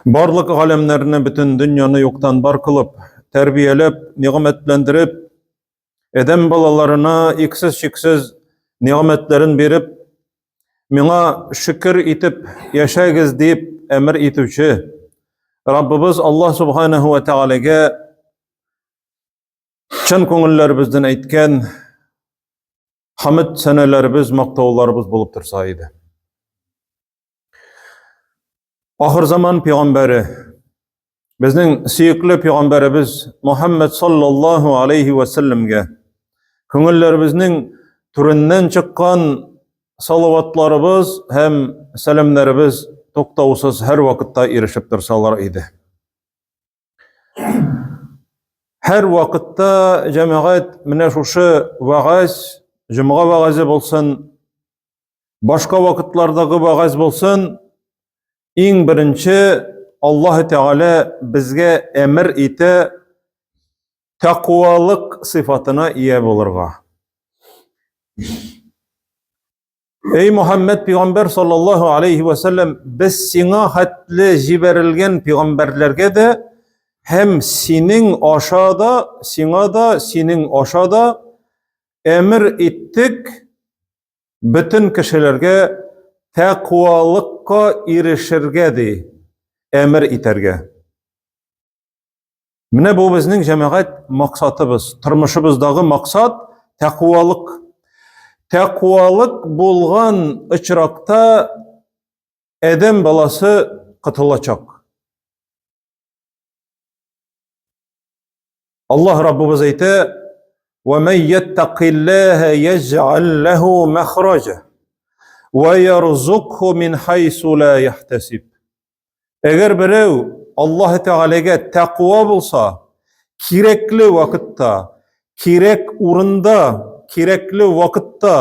Барлык галәмнәрне, бөтен дөньяны юктан бар кылып, тәрбияләп, нигъмәтләндереп, адәм балаларына иксез-чиксез нигъмәтләрен биреп, миңа шөкер итеп яшәгез дип әмер итүче Раббыбыз Аллаһ субханаһу ва тәгаләгә чын күңелләребездән әйткән хамд сәнәләребез, мактауларыбыз булып торса иде. Ахыр заман пәйгамбәре, безнең сөекле пәйгамбәребез Мухаммад саллаллаһу алейхи ва сәлләмгә күңелләребезнең түреннән чыккан салаватларыбыз һәм сәламнәребез туктаусыз һәр вакытта ирешеп торсалар иде. Һәр вакытта җәмәгать менә шушы вагаз, җомга вагазе булсын, башка вакытлардагы вагаз булсын, иң беренче Аллаһ Тәгалә безгә әмер итә тәкъвалык сыйфатына ия булырга. Эй Мухаммед пәйгамбәр саллаллаһу алейхи ва саллям, без сиңа хәтле җибәрелгән пәйгамбәрләргә дә һәм синең аша да, сиңа да, синең аша да әмер иттек бөтен кешеләргә тәкъвалыкка ирешергә ди, әмер итәргә. Менә бу безнең җәмәгать максатыбыз, тормышыбыздагы максат тәкъвалык. Тәкъвалык булган очракта адәм баласы котылачак. Аллаһ Раббыбыз әйтә: "Ва ман яттакиллаһа яҗ'ал лаху махраҗа ва ярзукху мин хайсу ла яхтасиб." Әгәр берәү Аллаһ Тәгаләгә тәкъва булса, кирәкле вакытта, кирәк урында, кирәкле вакытта,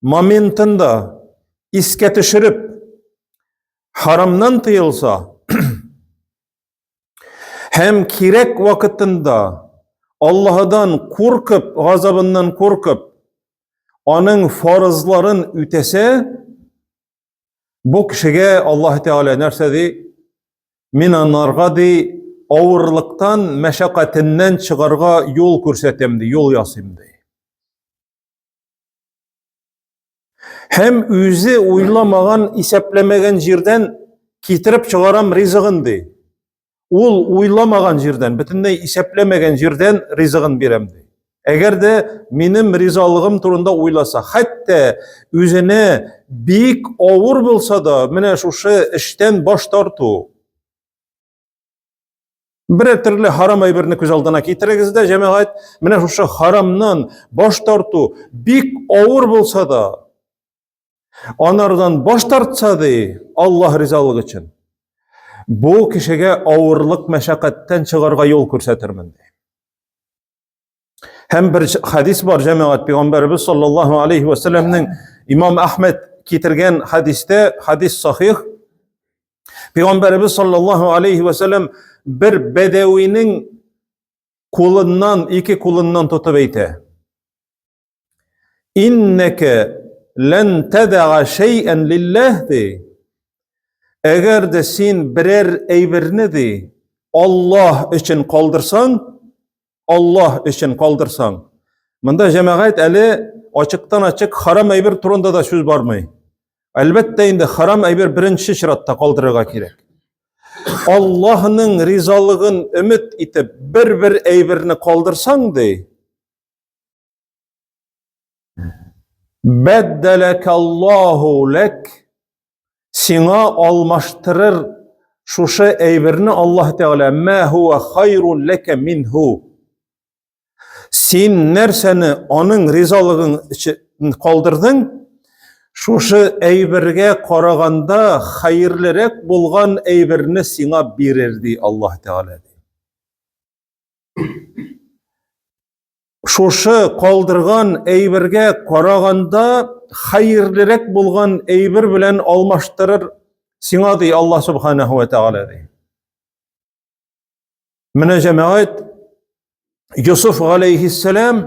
моментында искә төшереп, харамнан тыелса, һәм кирәк вакытында Аллаһыдан куркып, газабыннан куркып, аның фарызларын үтәсә, бу кешегә Аллаһ Тәгалә нәрсә ди? Мин анарга ди, авырлыктан, мәшәкатеннән чыгарга юл күрсәтәм ди, юл ясыйм ди. Һәм үзе уйламаган, исәпләмәгән җирдән китереп чыгарам ризыгын ди. Ул уйламаган җирдән, бөтенләй исәпләмәгән җирдән ризыгын бирәм ди. Әгәр дә минем ризалыгым турында уйласа, хәтта үзенә бик авыр булса да, менә шушы эштән баш тарту, Берәр төрле харам әйберне күз алдына китерегез дә, җәмәгать, менә шушы харамнан баш тарту бик авыр булса да, анардан баш тартса ди, Аллаһ ризалыгы өчен. Бу кешегә авырлык мәшәкатьтән чыгарга юл күрсәтермен ди. Һәм бер хадис бар, җәмәгать, пәйгамбәребез саллаллаһу алейхи ва сәлләмнең Имам Әхмәд китергән хадистә, хадис сахих. Пәйгамбәребез саллаллаһу алейхи ва сәлләм бер бәдәвинең кулыннан, ике кулыннан тотып әйтә. Иннәкә лән тәдәга шәйән лилләһ ди. Әгәр дә син берәр әйберне ди, Аллаһ өчен калдырсаң, Аллаһ өчен калдырсаң. Монда җәмәгать әле ачыктан-ачык харам әйбер турында да сүз бармый. Әлбәттә инде харам әйбер беренче чиратта калдырырга кирәк. Аллаһның ризалыгын өмет итеп бер-бер әйберне калдырсаң ди, Бәддәләкәллаһу ләк сиңа алмаштырыр шушы әйберне Аллаһ Тәгалә мә һуа хайрун ләкә минһу. Син нәрсәне аның ризалыгын калдырдың, шушы әйбергә караганда хәерлерәк булган әйберне сиңа бирер ди Аллаһ Тәгалә. Шушы калдырган әйбергә караганда хәерлерәк булган әйбер белән алмаштырыр сиңа ди Аллаһ субханаһу ва тааля ди. Менә җәмәгать Йосыф галәйһиссәлам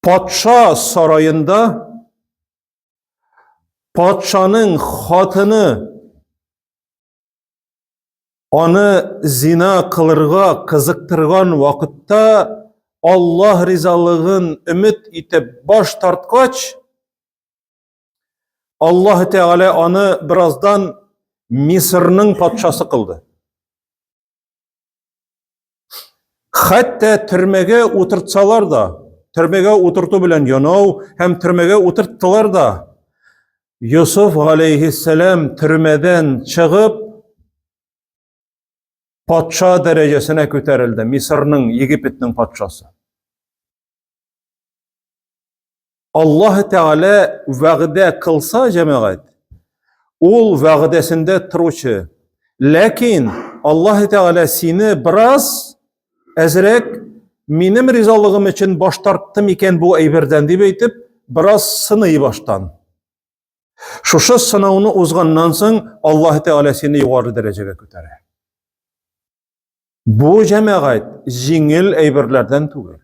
патша сараенда патшаның хатыны. Аны зина кылырга кызыктырган вакытта Аллаһ ризалыгын өмет итеп баш тарткач, Аллаһ Тәгалә аны бераздан Мисырның патшасы кылды. Хәтта төрмәгә утыртсалар да, төрмәгә утырту белән янау һәм төрмәгә утырттылар да, Йосыф галәйһиссәлам төрмәдән чыгып, патша дәрәҗәсенә күтәрелде, Мисырның, Египетның патшасы. Аллаһ Тәгалә вәгъдә кылса, җәмәгать, ул вәгъдәсендә торучы. Ләкин Аллаһ Тәгалә сине бераз әзрәк минем ризалыгым өчен баш тарттым икән бу әйбердән дип әйтеп, бераз сыный баштан. Шушы сынауны узганнан соң Аллаһ Тәгалә сине югары дәрәҗәгә күтәрә. Бу җәмәгать җиңел әйберләрдән түгел.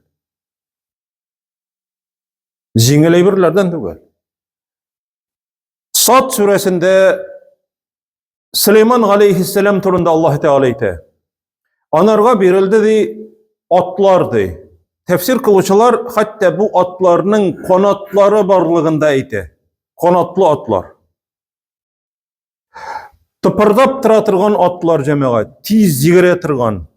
Җиңел әйберләрдән түгел. Сат сүрәсендә Сөләйман галәйһиссәлам турында Аллаһ Тәгалә әйтә. Анарга бирелде ди атлар ди. Тәфсир кылучылар хәтта бу атларның канатлары барлыгын да әйтә. Канатлы атлар. Тыпырдап тора торган атлар җәмәгать, тиз йөгерә торган.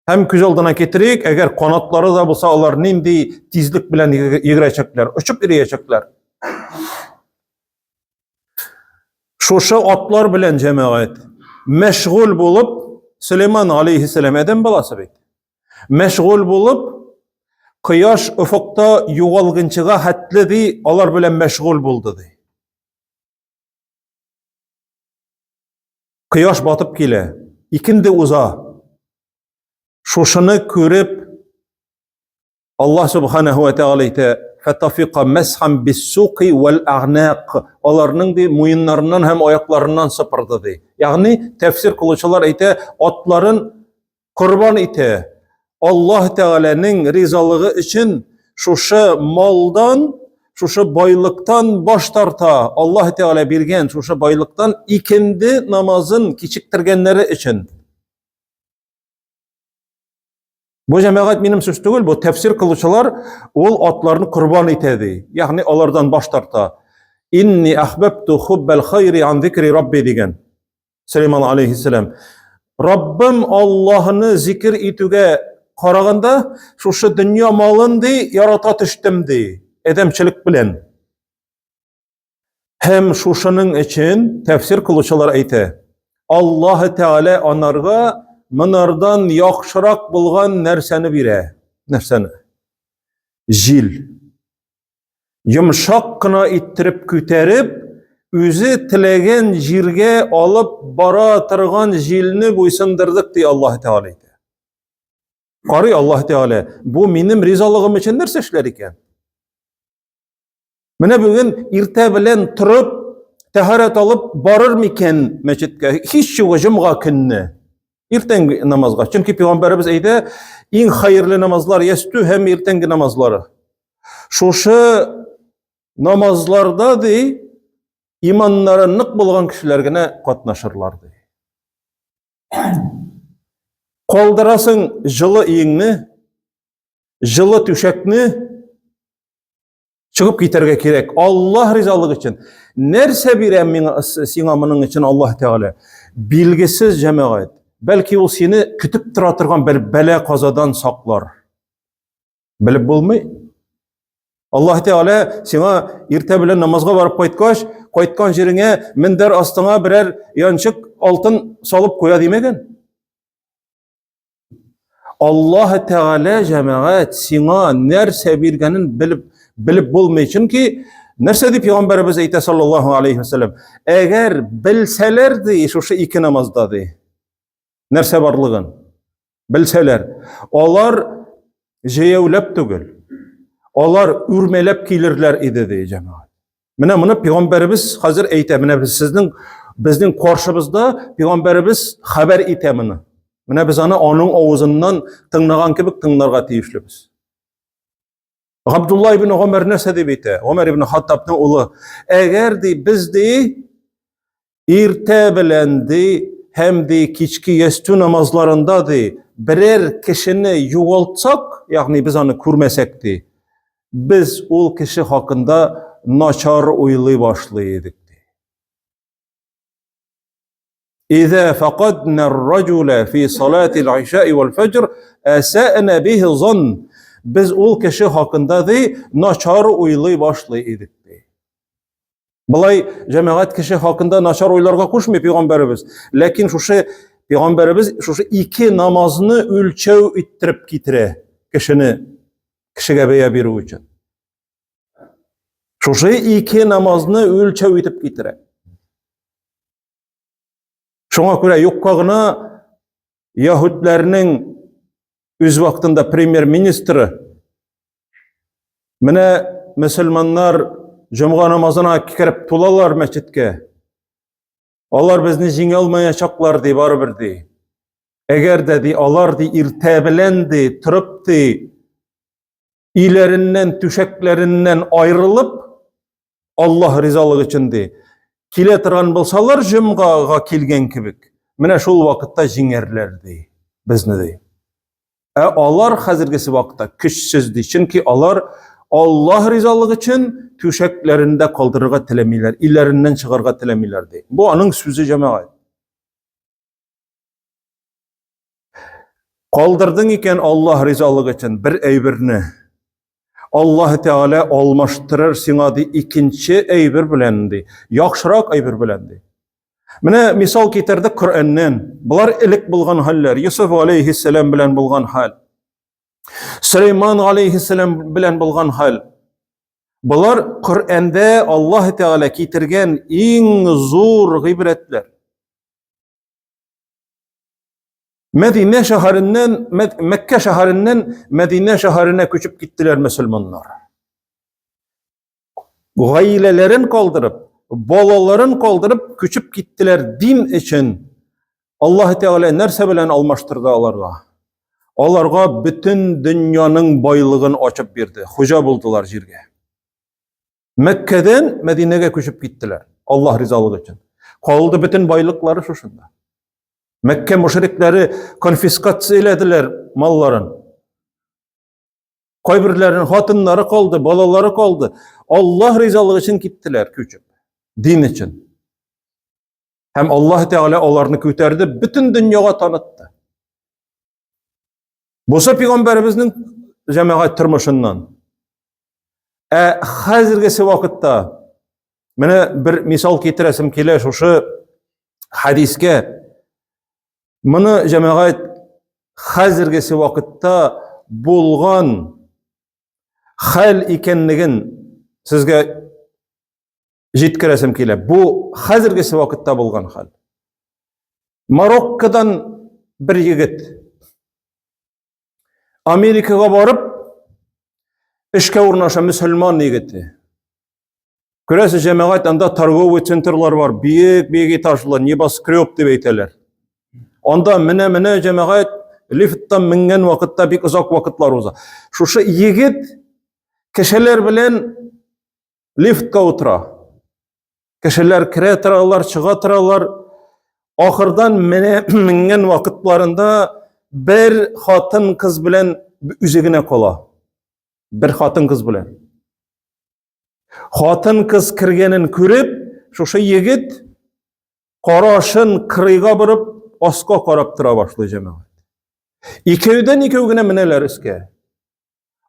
Һәм күз алдына китерик, әгәр канатлары да булса, алар нинди тизлек белән йөгерәчәкләр, очып йөрәчәкләр. Шушы атлар белән җәмәгать мәшгуль булып, Сөләйман алейһиссәлам адәм баласы бит. Мәшгуль булып, кояш офыкта югалгынчыга хәтле ди, алар белән мәшгуль булды ди. Кояш батып килә, икенде уза. Шушыны күреп, Аллаһ субханаһу ва таала әйтә, фатафика мәсхан биссуқи вәл агнақ. Аларның ди муеннарыннан һәм аякларыннан сыпырды ди. Ягъни тәфсир кылучылар әйтә, атларын корбан итә. Аллаһ Тәгаләнең ризалыгы өчен шушы малдан, шушы байлыктан баш тарта. Аллаһ Тәгалә биргән шушы байлыктан икенде намазын кичектергәннәре өчен. Бу җәмәгать минем сүз түгел, бу тәфсир кылучылар ул атларны корбан итә ди. Ягъни алардан баш тарта. Инни ахбабту хуббал хайри ан зикри рабби дигән. Сөләйман алейхиссәлам. Раббым Аллаһны зикер итүгә караганда, шушы дөнья малын ди, ярата төштем ди, адәмчелек белән. Һәм шушының өчен тәфсир кылучылар әйтә, Аллаһ Тәгалә анарга монардан яхшырак булган нәрсәне бирә. Нәрсәне? Җил. Йомшак кына иттереп күтәреп, үзе теләгән җиргә алып бара торган җилне буйсындырдык, ди Аллаһ Тәгалә әйтә. Карый Аллаһ Тәгалә, бу минем ризалыгым өчен нәрсә эшләр икән? Менә бүген иртә белән торып, тәһарәт алып барыр микән мәчеткә? Һич югы җомга көнне. Иртәнге намазга. Чөнки пәйгамбәребез әйтә, иң хәерле намазлар ястү һәм иртәнге намазлары. Шушы намазларда ди, иманнары нык булган кешеләр генә катнашырлар ди. Калдырасың җылы өеңне, җылы түшәкне, чыгып китәргә кирәк. Аллаһ ризалыгы өчен. Нәрсә бирә миңа сиңа моның өчен Аллаһ Тәгалә? Билгесез җәмәгать. Бәлки ул сине көтеп тора торган бер бәла казадан саклар. Белеп булмый. Аллаһ Тәгалә сиңа иртә белән намазга барып кайткач, кайткан җиреңә мендәр астыңа берәр янчык алтын салып куя димәгән. Аллаһ Тәгалә җәмәгать сиңа нәрсә биргәнен белеп белеп булмый. Чөнки нәрсә дип пәйгамбәребез әйтә саллаллаһу алейхи вәсәлләм? Әгәр белсәләр ди, шушы ике намазда ди. Нәрсә барлыгын белсәләр, алар җәяүләп түгел, алар үрмәләп килерләр иде ди җәмәгать. Менә моны пәйгамбәребез хәзер әйтә. Менә без сезнең безнең каршыбызда пәйгамбәребез хәбәр итә моны. Менә без аны аның авызыннан тыңлаган кебек тыңларга тиешлебез. Габдулла ибн Гомәр нәрсә дип әйтә? Гомәр ибн Хаттабның улы. Әгәр ди без ди иртә белән ди һәм ди кичке ястү намазларында ди берәр кешене югалтсак, ягъни без аны күрмәсәк ди, без ул кеше хакында начар уйлый башлый идек ди. Иза фақадна ар-раджула фи салати ал-ишаи вал-фаҗр аса'на бихи зан. Без ул кеше хакында ди начар уйлый башлый идек ди. Болай җәмәгать кеше хакында начар уйларга кушмый пәйгамбәребез. Ләкин шушы пәйгамбәребез шушы ике намазны үлчәү иттереп китерә кешене кешегә бәя бирү өчен. Шушы ике намазны үлчәү итеп китерә. Шуңа күрә юкка гына яһүдләрнең үз вакытында премьер-министры Менә мөселманнар җомга намазына кереп тулалар мәчеткә. Алар безне җиңә алмаячаклар ди, барыбер ди. Әгәр дә ди, алар ди иртә белән ди, торып ди, өйләреннән, түшәкләреннән аерылып, Аллаһ ризалыгы өчен ди, килә торган булсалар, җомгага килгән кебек, менә шул вакытта җиңәрләр ди, безне ди. Ә алар хәзергесе вакытта көчсез ди, чөнки алар Аллаһ ризалыгы өчен түшәкләрендә калдырырга теләмиләр, өйләреннән чыгарга теләмиләр ди. Бу аның сүзе җәмәгать. Калдырдың икән Аллаһ ризалыгы өчен бер әйберне. Аллаһ Тәгалә алмаштырыр сиңа ди икенче әйбер белән ди, яхшырак әйбер белән ди. Менә мисал китердек Коръәннән. Болар элек булган хәлләр. Йусуф алейһиссәлам белән булган хәл. Сөләйман алейһиссәлам белән булган хәл. Болар Коръәндә Аллаһ Тәгалә китергән иң зур гыйбрәтләр. Мәдинә шәһәреннән, Мәккә шәһәреннән Мәдинә шәһәренә күчеп киттеләр мөселманнар. Гаиләләрен калдырып, балаларын калдырып күчеп киттеләр дин өчен. Аллаһ Тәгалә нәрсә белән алмаштырды аларга? Аларга бөтен дөньяның байлыгын ачып бирде. Хуҗа булдылар җиргә. Мәккәдән Мәдинәгә күчеп киттеләр. Аллаһ ризалыгы өчен. Калды бөтен байлыклары шушында. Мәккә мушрикләре конфискацияләделәр малларын. Кайберләренең хатыннары калды, балалары калды. Аллаһ ризалыгы өчен киттеләр күчеп. Дин өчен. Һәм Аллаһ Тәгалә аларны күтәрде, бөтен дөньяга танытты. Бусы пәйгамбәребезнең җәмәгать тормышыннан. Ә хәзергесе вакытта менә бер мисал китерәсем килә шушы хәдискә. Моны җәмәгать хәзергесе вакытта булган хәл икәнлеген сезгә җиткерәсем килә. Бу хәзергесе вакытта булган хәл. Мароккодан бер егет Америкага барып эшкә урнаша мөселман егете. Күрәсез, җәмәгать, анда торговый центрлар бар, биек-биек этажлы, небоскреб дип әйтәләр. Анда менә-менә җәмәгать лифттан менгән вакытта бик озак вакытлар уза. Шушы егет кешеләр белән лифтка утыра. Кешеләр керә торалар, чыга торалар. Ахырдан менә менгән вакытларында бер хатын кыз белән үзе генә кала. Бер хатын кыз белән. Хатын кыз кергәнен күреп, шушы егет карашын кырыйга борып, аска карап тора башлый җәмәгать. Икәүдән икәү генә менәләр өскә.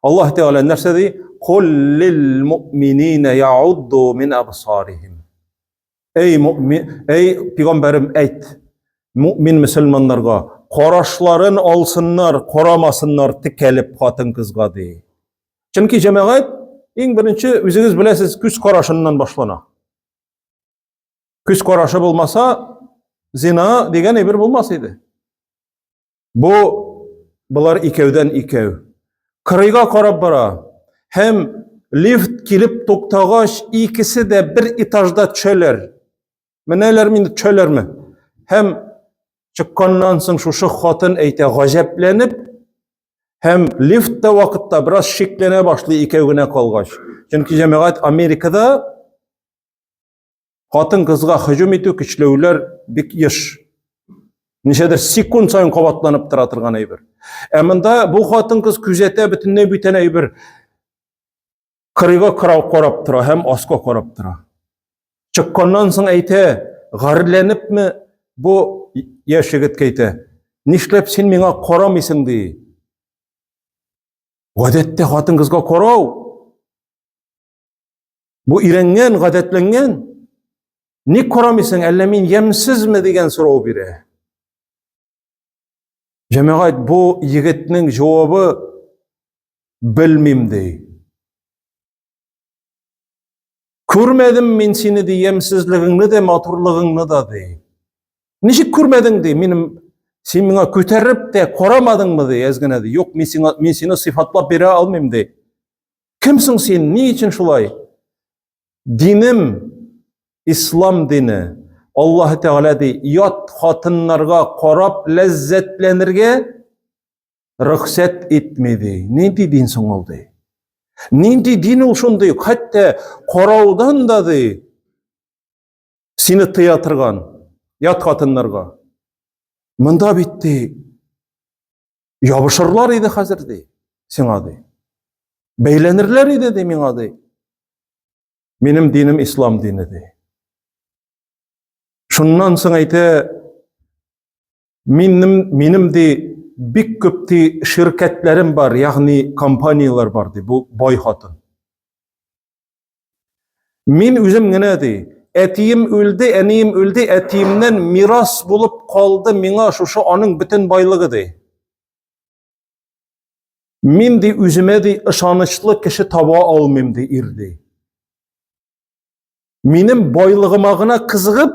Аллаһ Тәгалә нәрсә ди? Кул лил муъминина я'удду мин абсарихим. Эй муъмин, эй пәйгамбәрем әйт, муъмин мөселманнарга карашларын алсыннар, карамасыннар текәлеп хатын-кызга ди. Чөнки җәмәгать иң беренче үзегез беләсез, күз карашыннан башлана. Күз карашы булмаса, зина дигән әйбер булмас иде. Бу болар икәүдән икәү. Кырыйга карап бара. Һәм лифт килеп туктагач, икесе дә бер этажда төшәләр. Менәләр инде төшәләрме? Һәм чыкканнан соң шушы хатын әйтә, гаҗәпләнеп, һәм лифтта вакытта бераз шикләнә башлый икәү генә калгач. Чөнки җәмәгать Америкада хатын-кызга һөҗүм итү, көчләүләр бик еш. Ничәдер секунд саен кабатланып тора торган әйбер. Ә монда бу хатын-кыз күзәтә бөтенләй бүтән әйбер. Кырыйга карап тора һәм аска карап тора. Чыкканнан соң әйтә, гарьләнепме бу яшь егеткә әйтә, нишләп син миңа карамыйсың ди. Гадәттә хатын-кызга карау бу өйрәнгән, гадәтләнгән. Ник карамыйсың, әллә мин ямьсезме дигән сорау бирә. Җәмәгать, бу егетнең җавабы белмим ди. Күрмәдем мин сине ди, ямьсезлегеңне дә, матурлыгыңны да ди. Ничек күрмәдең ди, минем син миңа күтәреп тә карамадыңмы ди, әз генә ди. Юк, мин сиңа мин сине сыйфатлап бирә алмыйм ди. Кем соң син? Ни өчен шулай? Динем ислам дине. Аллаһ Тәгалә ди, ят хатыннарга карап ләззәтләнергә рөхсәт итми ди. Нинди дин соң ул ди? Нинди дин ул шундый? Хәтта караудан да ди сине тыя торган ят хатыннарга. Монда бит ди ябышырлар иде хәзер ди сиңа ди. Бәйләнерләр иде ди миңа ди. Минем динем ислам дине ди. Шуннан соң әйтә, Минем, минем ди бик күп ди ширкәтләрем бар, ягъни компанияләр бар ди, бу бай хатын. Мин үзем генә ди, әтием үлде, әнием үлде, әтиемнән мирас булып калды миңа шушы аның бөтен байлыгы ди. Мин ди үземә ди ышанычлы кеше таба алмыйм ди ир ди. Минем байлыгыма гына кызыгып,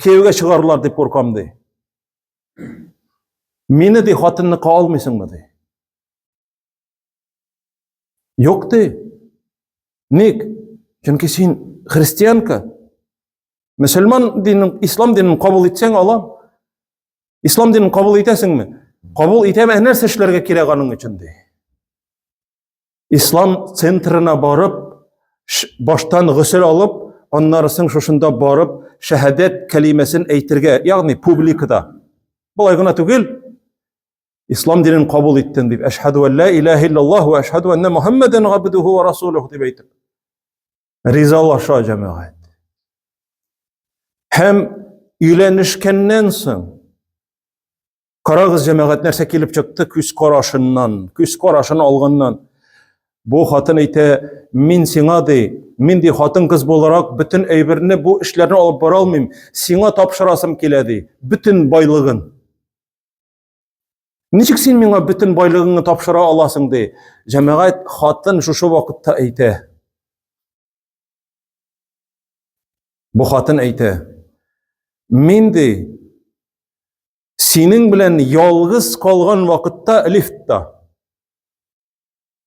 кияүгә чыгарлар дип куркам ди. Мине ди хатынныкка алмыйсыңмы ди. Юк ди. Ник? Чөнки син христианка. Мөселман динен, ислам динен кабул итсәң алам. Ислам динен кабул итәсеңме? Кабул итәм, ә нәрсә эшләргә кирәк аның өчен ди. Ислам центрына барып, баштан гөсел алып, аннары соң шушында барып, шәһадәт кәлимәсен әйтергә, ягъни публикада. Болай гына түгел, ислам динен кабул иттем дип, әшһәду ан ла илаһа иллаллаһ ва әшһәду анна Мухаммадан габдуху ва расулуху дип әйтеп. Ризалаша җәмәгать. Һәм өйләнешкәннән соң Карагыз, җәмәгать, нәрсә килеп чыкты күз карашыннан, күз карашын алганнан. Бу хатын әйтә, мин сиңа ди, мин ди хатын-кыз буларак бөтен әйберне, бу эшләрне алып бара алмыйм, сиңа тапшырасым килә ди, бөтен байлыгын. Ничек син миңа бөтен байлыгыңны тапшыра аласың ди. Җәмәгать, хатын шушы вакытта әйтә. Бу хатын әйтә. Мин ди, Синең белән ялгыз калган вакытта лифтта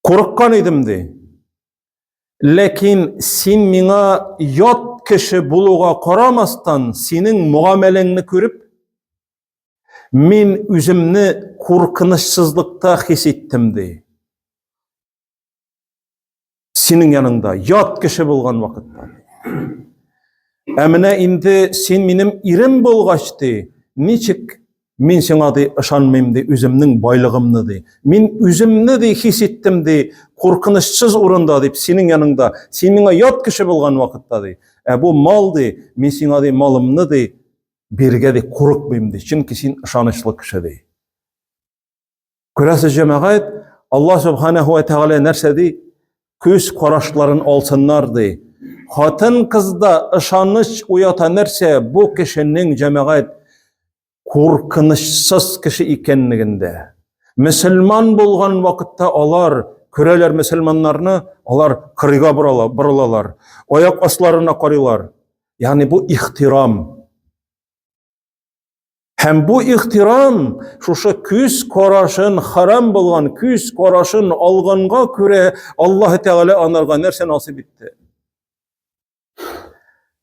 курыккан идем ди. Ләкин син миңа ят кеше булуга карамастан, синең мөгамәләңне күреп, мин үземне куркынычсызлыкта хис иттем ди. Синең яныңда ят кеше булган вакытта. Ә менә инде син минем ирем булгач ди, ничек мин сиңа ди ышанмыйм ди, үземнең байлыгымны ди. Мин үземне ди хис иттем ди, куркынычсыз урында дип синең яныңда, син миңа ят кеше булган вакытта ди. Ә бу мал ди, мин сиңа ди малымны ди бирергә ди курыкмыйм ди, чөнки син ышанычлы кеше ди. Күрәсез, җәмәгать, Аллаһ субханаху ва тәгалә нәрсә ди? Күз карашларын алсыннар ди. Хатын-кызда ышаныч уята нәрсә? Бу кешенең җәмәгать куркынычсыз кеше икәнлегендә. Мөселман булган вакытта алар күрәләр мөселманнарны, алар кырыйга борылалар, аяк асларына карыйлар. Ягъни бу ихтирам. Һәм бу ихтирам шушы күз карашын, харам булган күз карашын алганга күрә Аллаһ Тәгалә анарга нәрсә насыйп итте?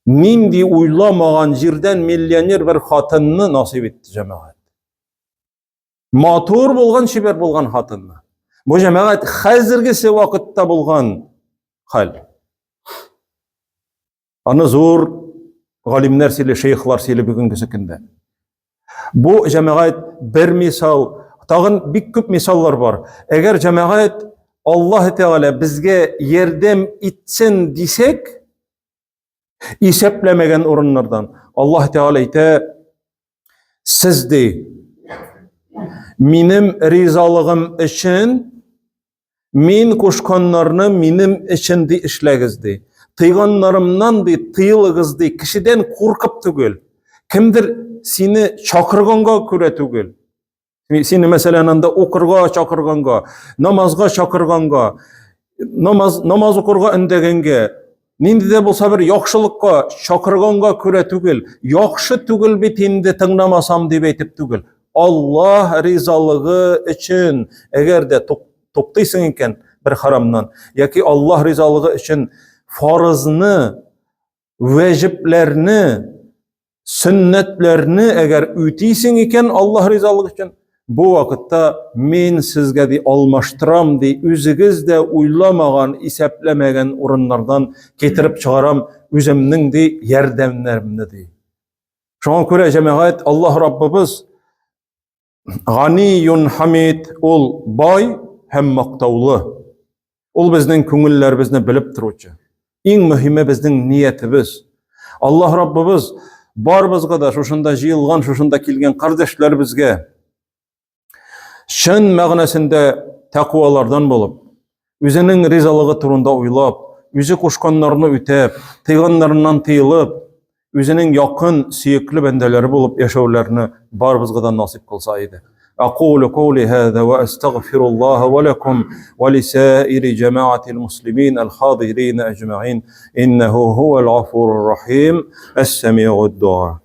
Нинди уйламаган җирдән миллионер бер хатынны насыйп итте җәмәгать. Матур булган, чибәр булган хатынны. Бу җәмәгать хәзергесе вакытта булган хәл. Аны зур галимнәр сөйли, шейхлар сөйли бүгенгесе көндә. Бу җәмәгать бер мисал, тагын бик күп мисаллар бар. Әгәр җәмәгать Аллаһ Тәгалә безгә ярдәм итсен дисәк, исәпләмәгән урыннардан Аллаһ Тәгалә әйтә, сез ди, минем ризалыгым өчен Мин кушканнарны минем өчен ди эшләгез ди. Тыйганнарымнан ди тыелыгыз ди. Кешедән куркып түгел. Кемдер сине чакырганга күрә түгел. Сине мәсәлән анда укырга чакырганга, намазга чакырганга, намаз намаз укырга өндәгәнгә, нинди дә булса бер яхшылыкка чакырганга күрә түгел, яхшы түгел бит инде тыңламасам дип әйтеп түгел. Аллаһ ризалыгы өчен, әгәр дә туктыйсың икән бер харамнан, яки Аллаһ ризалыгы өчен фарызны, вәҗипләрне, сөннәтләрне әгәр үтисең икән Аллаһ ризалыгы өчен, бу вакытта мин сезгә ди алмаштырам ди, үзегез дә уйламаган, исәпләмәгән урыннардан китереп чыгарам үземнең ди ярдәмнәремне ди. Шуңа күрә җәмәгать Аллаһ Раббыбыз Ганиюн Хамид, ул бай һәм мактаулы. Ул безнең күңелләребезне белеп торучы. Иң мөһиме безнең ниятебез. Аллаһ Раббыбыз барыбызга да шушында җыелган, шушында килгән кардәшләребезгә чын мәгънәсендә тәкъвалардан булып, үзенең ризалыгы турында уйлап, үзе кушканнарны үтәп, тыйганнарыннан тыелып, үзенең якын, сөекле бәндәләре булып яшәүләрне барыбызга да насыйп кылса иде. أقول قولي هذا وأستغفر الله ولكم ولسائر جماعة المسلمين الحاضرين أجمعين إنه هو الغفور الرحيم السميع الدعاء.